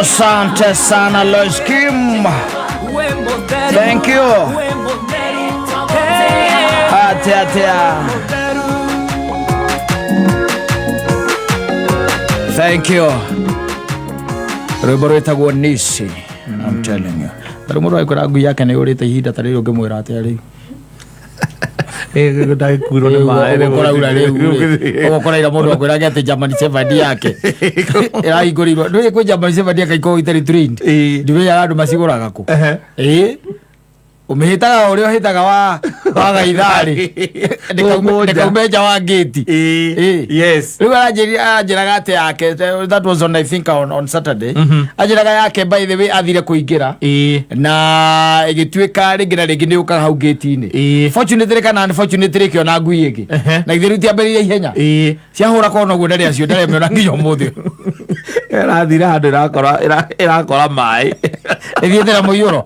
Asante sana Lois Kim. Thank you. Atia atia. Thank you. Rwĩmbo rwĩtagwo Nisi. I'm telling you. Tarĩ mũndũ agĩkwĩra ngui yake nĩ yũrĩte ihinda ta rĩrĩ ũngĩmwĩra atĩa rĩu? Ndagĩkuirwo nĩ maĩ rĩu. Ũgũkora rĩu rĩ, ũgũkora ira mũndũ akwĩraga atĩ German Shepherd yake ĩrahingũrĩirwo ndũĩ kwĩ German Shepherd yake ikoragwo itarĩ trained. Ĩĩ. Ndimenyaga andũ macigũraga kũ. Ehe. Ĩĩ. Ũmĩhĩtaga ũrĩa ũhĩtaga wa wagaitharĩ Gũkũ nja. ndĩkaume nja wa ngĩti. Ĩĩ. Ĩĩ. Yes. Rĩu aranjĩraga atĩ yake, that was on, I think, on Saturday. Anjĩraga yake, by the way, athire kũingĩra Ĩĩ. Na ĩgĩtuĩka rĩngĩ na rĩngĩ nĩ yũkaga hau ngĩti-inĩ. Fortunately kana unfortunately ĩkĩona ngui ĩngĩ. Na githĩ rĩu tiambĩrĩire ihenya. Ciahũra kona ũguo ndarĩ acio ndaremĩona nginya ũmũthĩ. Ĩrathire handũ ĩrakora ĩrakora maĩ. Ĩthiĩte na mũiyũro.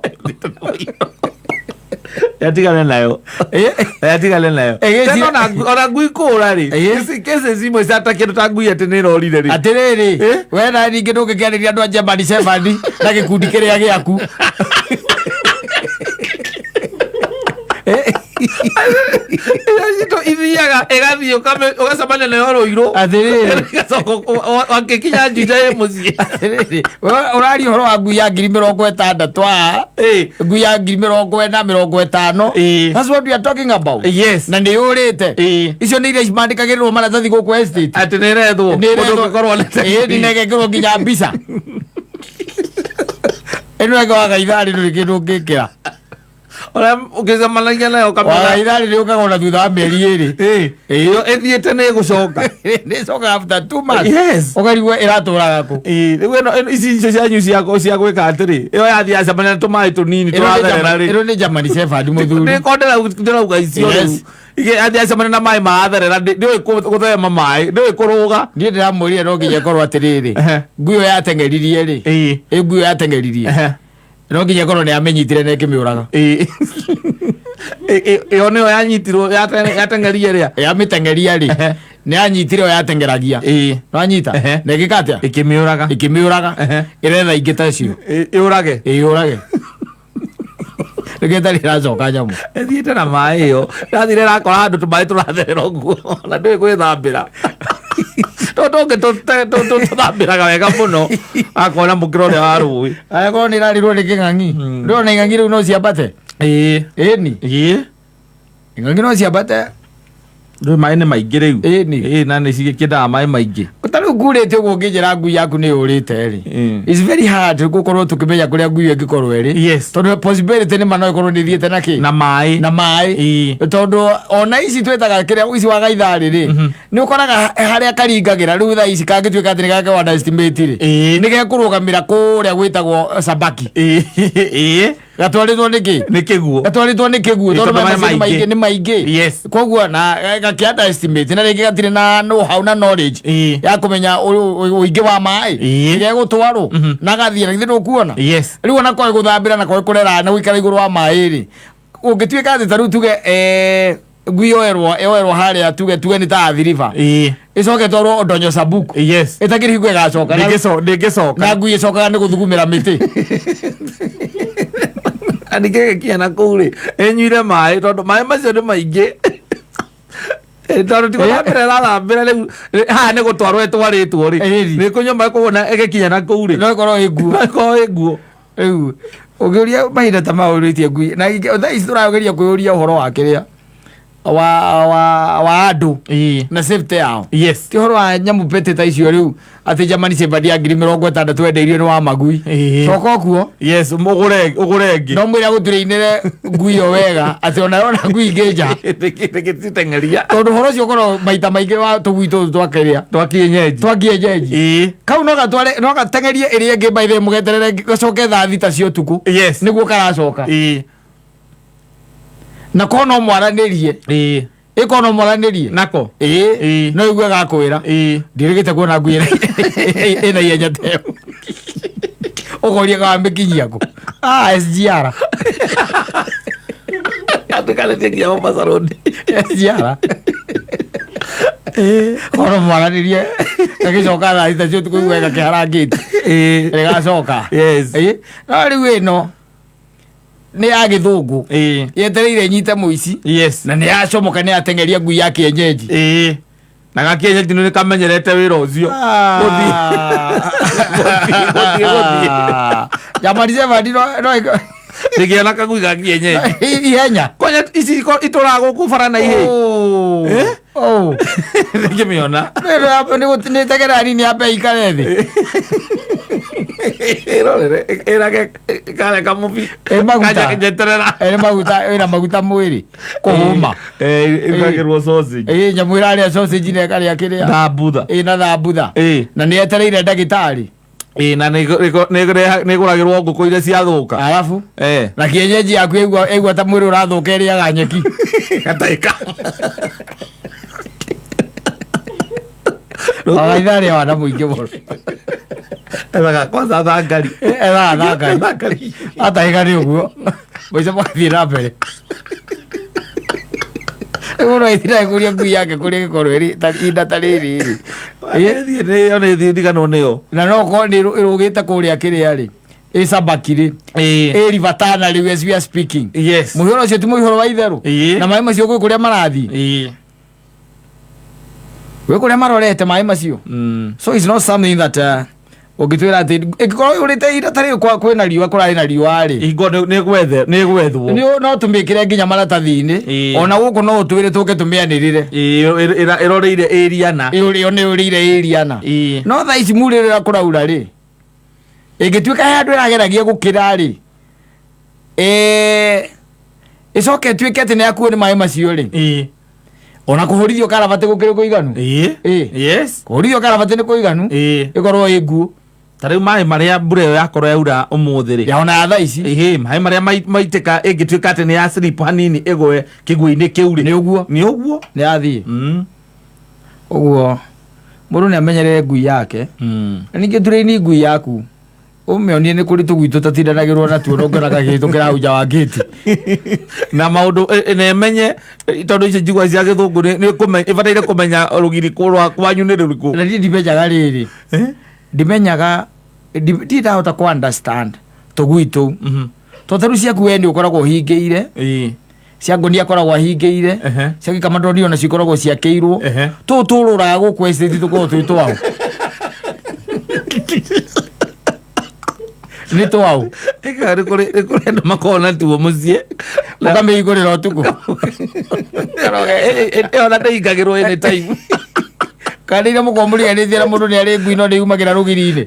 Yatigane nayo. Yatigane nayo. Tena ona ngui kũra rĩ. Cases imwe cia ta kĩndũ ta ngui atĩ nĩ ĩrorire rĩ. Atĩrĩrĩ, Eh? we na ningĩ ndũngĩkĩarĩria andũ a German Shepherd na gĩkundi kĩrĩa gĩaku. Citũ ithiaga ĩgathiĩ ũgacemania nayo rũirũ. Atĩrĩrĩ. Ĩgacoka wakĩkinya Juja ĩ mũciĩ. Atĩrĩrĩ, we ũraria ũhoro wa ngui ya 60,000 aa. Ngui ya 40,000, 50. That's what we are talking about. Na nĩ yũrĩte. Icio nĩ iria cimandĩkagĩrĩrwo maratathi gũkũ estate. Atĩ nĩ ĩrethwo. Nĩ Mũndũ ĩrethwo. ũngĩkorwo nĩ Ĩĩ, nĩ negekĩrwo nginya mbica ĩno ĩngĩ wagaitharĩ ndũrĩ kĩndũ ũngĩkĩra. Ũrĩa ũngĩcemanagia nayo ũkamenya. Wagaitharĩ nĩ ũkaga ona thutha wa mĩeri 2. Ĩyo ĩthiĩte nĩ ĩgũcoka. Nĩ ĩcokaga after 2 months. Ũkarigwo ĩratũraga kũ. Ĩĩ, rĩu ĩno ici icio cianyu cia gwĩka atĩrĩ, ĩyo yathiĩ yacemania na tũmaĩ tũnini tũratherera rĩ. Ĩno nĩ German Shepherd, mũthuri. Nĩko ndĩrauga icio rĩu. Yathiĩ yacemania na maĩ maratherera, ndĩũĩ gũthema maĩ, ndĩũĩ kũrũga. Niĩ ndĩramwĩrire no nginya ĩkorwo atĩrĩrĩ, ngui ĩyo yateng'eririe rĩ, ĩ ngui ĩyo yateng'eririe, no nginya ĩkorwo nĩ yamĩnyitire na ĩkĩmĩũraga. Ĩĩ. Ĩyo nĩyo yanyitirwo yateng'eria ĩrĩa. Yamĩteng'eria rĩ, nĩ yanyitire ĩyo yateng'eragia. Nwanyita? Na ĩgĩka atĩa? Ĩkĩmĩũraga. Ĩkĩmĩũraga. Ĩretha ingĩ ta icio. Ĩũrage. Ĩyũrage. Nĩkĩo ĩtarĩ ĩracoka nyamũ. Ĩthiĩte na maĩ ĩyo. Ĩrathire ĩrakora handũ tũmaĩ tũratherera ũguo na ndũĩ gwĩthambĩra. Tondũ tũngĩ tũthambĩraga wega mũno. Akona mũkĩra ũrĩa wa rũĩ. Angĩkorwo nĩ ĩrarirwo nĩ kĩng'ang'i. Ndũrona ing'ang'i rĩu no ciambate? Ĩĩ. Ĩni. Ĩĩ. Ing'ang'i no ciambate. Rĩu maĩ nĩ maingĩ rĩu. Ĩni. Ĩĩ, na nĩ cigĩkĩendaga maĩ maingĩ. Ta rĩu ngurĩte ũguo ũngĩnjĩra ngui yaku nĩ yũrĩte rĩ. It's very hard gũkorwo tũkĩmenya kũrĩa ngui ĩyo ĩngĩkorwo ĩrĩ. Tondũ possibility nĩ ma no ĩkorwo nĩ ĩthiĩte na kĩ? Na maĩ. Na maĩ. Tondũ ona ici twĩtaga kĩrĩa ici wa gaitharĩ rĩ, nĩ ũkoraga harĩa karingagĩra rĩu thaa ici kangĩtuĩka atĩ nĩ gake underestimate rĩ, nĩ gekũrũgamĩra kũrĩa gwĩtagwo Sabaki. Ĩĩ. Gatwarĩtwo nĩ kĩ? Nĩ kĩguũ. Gatwarĩtwo nĩ kĩguũ. Ĩĩ, tondũ tondũ maĩ maĩ macio nĩ maingĩ. maingĩ, nĩ maingĩ. Koguo na gakĩ underestimate na rĩngĩ gatirĩ na know how na knowledge ya kũmenya ũingĩ wa maĩ. Gegũtwarwo na gathiĩ na githĩ ndũkuona. Rĩu ona kwaĩ gũthambĩra na kwaĩ kũrera na gũikara igũrũ wa maĩ rĩ, ũngĩtuĩka atĩ ta rĩu tuge, ngui yoerwo harĩa tuge nĩ ta Athi River. Ĩcoke ĩtwarwo Ndonyo Sabuk. Ĩtakĩrĩ hingo ĩgacoka. Ndĩngĩcoka. Na ngui ĩcokaga nĩ gũthugumĩra mĩtĩ. Na ningĩ ĩgĩkinya na kũu rĩ, ĩnyuire maĩ tondũ maĩ macio nĩ maingĩ. Tondũ ti gũthambĩra ĩrathambĩra rĩu, haha nĩ gũtwarwo ĩtwarĩtwo rĩ. Nĩ kũnyua maĩ koguo na ĩgĩkinya na kũu rĩ. No ĩkorwo ĩ nguo. No ĩkorwo ĩ nguo. Rĩu ũngĩũria mahinda ta mau ũrĩtie ngui na thaa ici tũrageria kwĩyũria ũhoro wa kĩrĩa wa andũ na safety yao. Ti ũhoro wa nyamũ pete ta icio rĩu atĩ German Shepherd ya 60,000 wendeirio nĩ wa magui. Coka ũkuo. Yes, ũgũre ĩngĩ. No mwĩre agũturĩinĩre ngui ĩyo wega atĩ ona yona ngui ingĩ nja. Ndĩngĩciteng'eria. Tondũ ũhoro ũcio ũkoragwo maita maingĩ wa tũgui tũtũ twa kĩrĩa. Twa kienyeji. Twa kienyeji. Kau no gatware, no gateng'erie ĩrĩa ĩngĩ by the way, mũgeterere gacoke thaa 6 cia ũtukũ. Nĩguo karacoka. Na ko no mwaranĩrie. Ĩko no mwaranĩrie. Nako. Ĩĩ. No igue gakwĩra. Ndirĩgĩte kuona ngui ĩna ihenya ta ĩyo. Ũkoria kawamĩkinyia kũ? Ah, SGR. Atuĩkanĩtie nginya Mombasa Road. SGR. Kono mwaranĩrie. Gagĩcoka thaa thita cia ũtukũ igua gakĩharangĩte. Rĩgacoka. Yes. Ĩ, no rĩu ĩno nĩ ya gĩthũngũ. Yetereire nyite mũici. Yes. Na nĩ yacomoka nĩ yateng'eria ngui ya kĩenyenji. Na gakienyeji nĩ kamenyerete wĩra ũcio. Gũthiĩ. Gũthiĩ, gũthiĩ. Jamani Shepherd no no Nĩkĩona kagui ga kienyeji. ihenya. Kwanya ici itũraga gũkũ bara na ihĩ. Oh. Eh? Oh. Nĩngĩmĩona. Nĩ tegera nini ambe ikare thĩ. Ĩrorere ĩrage kare kamũbi. Ĩ maguta. Kanya njeterera. Ĩrĩ maguta ĩna maguta mwĩrĩ kũhũma. Ĩrugagĩrwo sausage. Ĩ nyamũ ĩrarĩa sausage na ĩkarĩa kĩrĩa. Thambutha. Ĩ na thambutha. Ĩ. Na nĩ yetereire ndagĩtarĩ. Ĩ na nĩgũragĩrwo ngũkũ iria ciathũka. Arabu Eh. na kienyeji yaku ĩgua ĩgua ta mwĩrĩ ũrathũka ĩrĩaga nyeki. Gataĩka. Wagaitha arĩa wana mũingĩ mũno. Ethaga kwanza thangari. Ethaga thangari. Thangari. Atahĩka nĩ ũguo. Maica magathiĩ na mbere. Mũndũ aithira kũria ngui yake kũrĩa ĩgĩkorwo ĩrĩ ihinda ta rĩrĩ rĩ. Ĩthiĩ nĩyo nĩ ĩthiĩ ndiganwo nĩyo. Na no korwo nĩ ĩrũgĩte kũrĩa kĩrĩa rĩ. Ĩ Sabaki rĩ. Ĩ River Tana rĩu as we are speaking. Yes. Mũihũro ũcio ti mũihũro wa itherũ. Na maĩ macio gwĩ kũrĩa marathiĩ. Gwĩ kũrĩa marorete maĩ macio. So it's not something that ũngĩtwĩra atĩ ĩngĩkorwo yũrĩte ihinda ta rĩu kwĩna riũa kũrarĩ na riũa rĩ. Hingo nĩ gwethwo. Nĩ no tũmĩkĩre nginya maratathi-inĩ. Ona gũkũ no ũtwĩre tũke tũmĩanĩrĩre. Ĩroreire area na. Ĩyo nĩ ĩrĩire area na. No thaa ici murĩrĩra kũraura rĩ. Ĩngĩtuĩka he handũ ĩrageragia gũkĩra rĩ. Ĩcoke ĩtuĩke atĩ nĩ yakuo nĩ maĩ macio rĩ. Ona kũhũrithio karabati gũkĩrĩ kũiganu. Yes. Kũhũrithio karabati nĩ kũiganu. Ĩkorwo ĩ nguũ. Ta rĩu maĩ marĩa mbura ĩyo yakorwo yaura ũmũthĩ rĩ. Ya ona ya thaa ici. Ĩhĩ, maĩ marĩa maitĩka ĩngĩtuĩka atĩ nĩ ya slip hanini ĩgwe kĩguũ-inĩ kĩu rĩ. Nĩ ũguo. Nĩ ũguo. Nĩ yathiĩ. Ũguo mũndũ nĩ amenyerere ngui yake. Na ningĩ tũrĩni ngui yaku. Ũmĩonie nĩ kũrĩ tũgui tũtatindanagĩrwo natuo na ũngĩona gagĩhĩtũkĩra hau nja wa ngĩti. Na maũndũ na ĩmenye tondũ ici njigua cia gĩthũngũ nĩ ĩbataire kũmenya rũgiri rwa kwanyu nĩ rũrĩkũ. Na niĩ ndimenyaga rĩrĩ. Ndimenyaga ndirĩ ndahota kũ understand tũgui tũu. Tondũ ta rĩu ciaku we nĩ ũkoragwo ũhingĩire. Cia ngũnia akoragwo ahingĩire. Cia gĩkamadoni ona cikoragwo ciakĩirwo. Tũũ tũrũraga gũkũ estate tũkoragwo twĩ twaũ. Nĩ twaũ. Ĩka nĩ kũrĩ andũ makoragwo na tuo mũciĩ. Ũkamĩhingũrĩra ũtukũ. Ĩyo ona ndĩhingagĩrwo any time. Kana rĩrĩa mũkorwo mũriganĩtie na mũndũ nĩ arĩ ngui no nĩyumagĩra rũgiri-inĩ.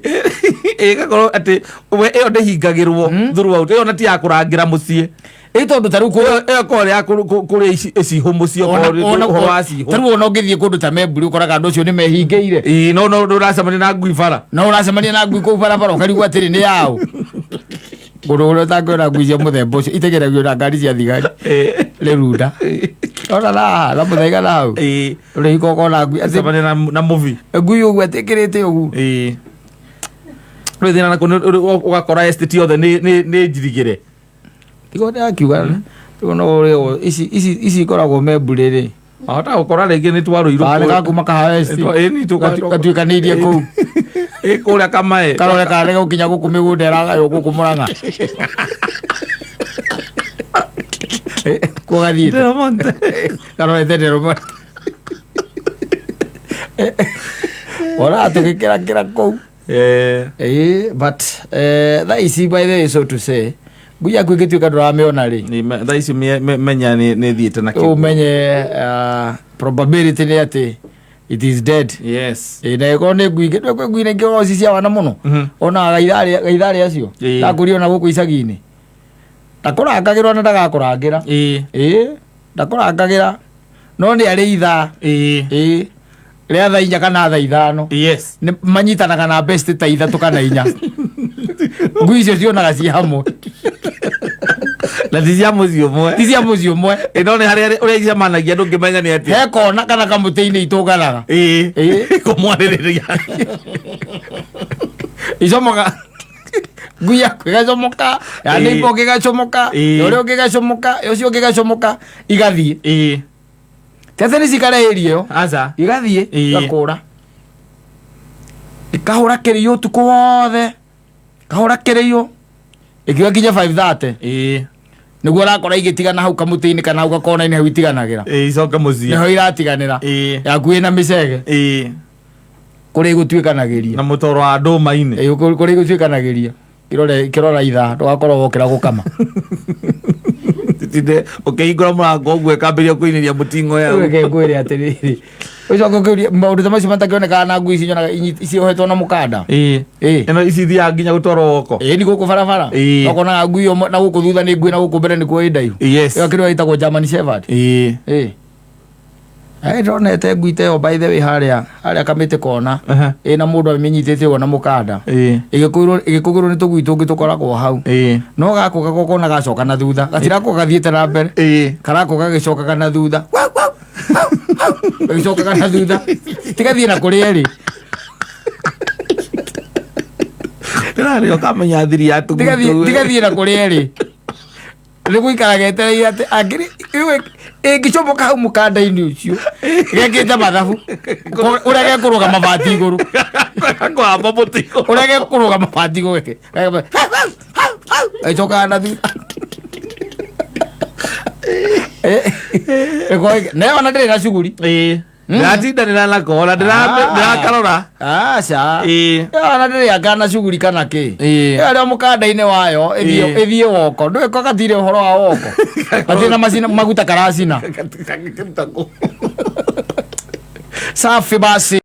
Ĩgakorwo atĩ we ĩyo ndĩhingagĩrwo throughout. Ĩyo ona ti ya kũrangĩra mũciĩ. Ĩ tondũ ta rĩu kũrĩ ĩyo korwo ya kũrĩa icihũ mũciĩ ũhoro wa cihũ. Ta rĩu ona ũngĩthiĩ kũndũ ta Memburi ũkoraga andũ acio nĩ mehingĩire. Ĩ no no ndũracemania na ngui bara. No ũracemania na ngui kũu barabara ũkarigwo atĩrĩ nĩ yaũ. Kũndũ kũrĩa ũtangĩona ngui cia mũthemba ũcio itegeragio na ngari cia thigari. Rĩrunda. Ona na na mũthaiga na hau. Ũrĩ hingo ũkona ngui. Cemania na mũbi. Ngui ũguo atĩkĩrĩte ũguo. Rĩu thĩna nakuo ũgakora estate yothe nĩ njirigĩre. Tigo ndĩrakiuga tigo no ũrĩ ici ici ici ikoragwo Memburi rĩ. Wahota gũkora rĩngĩ nĩ twarũirwo. Kana nĩ gakuma Kahawa Estate. Gatuĩkanĩirie kũu. Ĩ kũrĩa Kamae. Karore kana nĩ gũkinya gũkũ mĩgũnda ĩragaywo gũkũ Mũrang'a. Kuo gathiĩte. Del Monte. Karorete Del Monte. Ona tũgĩkĩrakĩra kũu. But thaa ici by the way so to say ngui yaku ĩngĩtuĩka ndũramĩona rĩ. Thaa ici menya nĩ thiĩte na kĩguũ. Ũmenye probability nĩ atĩ it is dead. Yes. Na ĩkorwo nĩ ngui ingĩ, kwĩ ngui ingĩ ikoragwo ci cia wana mũno. Ona gaitharĩ acio. Ndakũria ona gũkũ icagi-inĩ. Ndakũrangagĩrwo na ndagakũrangĩra. Ndakũrangagĩra. No nĩ arĩ ithaa. Rĩa thaa inya kana thaa ithano. Yes. Nĩ manyitanaga na best ta ithatũ kana inya. Ngui icio cionaga ci hamwe. Na ti cia mũciĩ ũmwe. Ti cia mũciĩ ũmwe. No nĩ harĩa ũrĩa icemanagia ndũngĩmenya nĩ atĩa. He kona kana kamũtĩ-inĩ itũnganaga. Kũmwarĩrĩria. Icomoka. Ngui yaku ĩgacomoka, ya neighbor ũngĩ ĩgacomoka, ya ũrĩa ũngĩ ĩgacomoka, ya ũcio ũngĩ ĩgacomoka, igathiĩ. Ti atĩ nĩ cikare area ĩyo. Aca. Igathiĩ, igakũra. Ĩkahũra kĩrĩo ũtukũ wothe, kahũra kĩrĩo ĩkiuga nginya 5:30. Nĩguo ũrakora igĩtigana hau kamũtĩ-inĩ kana hau gakona-inĩ hau itiganagĩra. Icoke mũciĩ. Nĩho iratiganĩra. Yaku ĩna mĩcege. Kũrĩa igũtuĩkanagĩria. Na mũtoro wa ndũma-inĩ. Kũrĩa igũtuĩkanagĩria. Irore ikĩrora ithaa ndũgakorwo wokĩra gũkama. Tinde ũkĩhingũra mũrango ũguo ĩkambĩrĩria kũinĩria mũting'o yau. Reke ngwĩre atĩrĩrĩ, ũcoke ũkĩũrie maũndũ ta macio matakĩonekaga na ngui ici nyonaga ciohetwo na mũkanda. Ĩno ici ithiaga nginya gũtwarwo woko. Ĩĩ ni gũkũ barabara. Ũkonaga ngui ĩyo na gũkũ thutha nĩ ngui na gũkũ mbere nĩkuo ĩ ndaihu. Ĩyo kĩrĩa ĩtagwo German Shepherd. Ndonete ngui ta ĩyo by the way harĩa harĩa kamĩtĩ kona. Ĩna mũndũ amĩnyitĩte ũguo na mũkanda. Ĩgĩkũgĩrwo nĩ tũgui tũngĩ tũkoragwo hau. No gakũ gakokona gacoka na thutha. Gatirakwo gathiĩte na mbere. Karako gagĩcokaga na thutha. Wau, wau, wau, wau. Gagĩcokaga na thutha. Tigathiĩ na kũrĩa ĩrĩ. Ndĩrarĩ ũkamenya thiri ya tũgui tũu. Tigathiĩ na kũrĩa ĩrĩ. Nĩ gũikara getereire atĩ angĩrĩ ĩngĩcomoka hau mũkanda-inĩ ũcio gekĩte mathabu ũrĩa gekũrũga mabati igũrũ. Kũhamba mũtĩ igũrũ. Ũrĩa gekũrũga mabati igũrũ. Ĩcokaga na thutha. Nayo ona ndĩrĩ na cuguri. Ndĩratindanĩra nako ona ndĩrakarora. Aca. Ona ndĩrĩ anga na cuguri kana kĩ. Ĩyo mũkanda-inĩ wayo ĩthiĩ woko. Ndũĩ ko gatirĩ ũhoro wa woko. Gatirĩ na macina maguta karacina. Safi basi.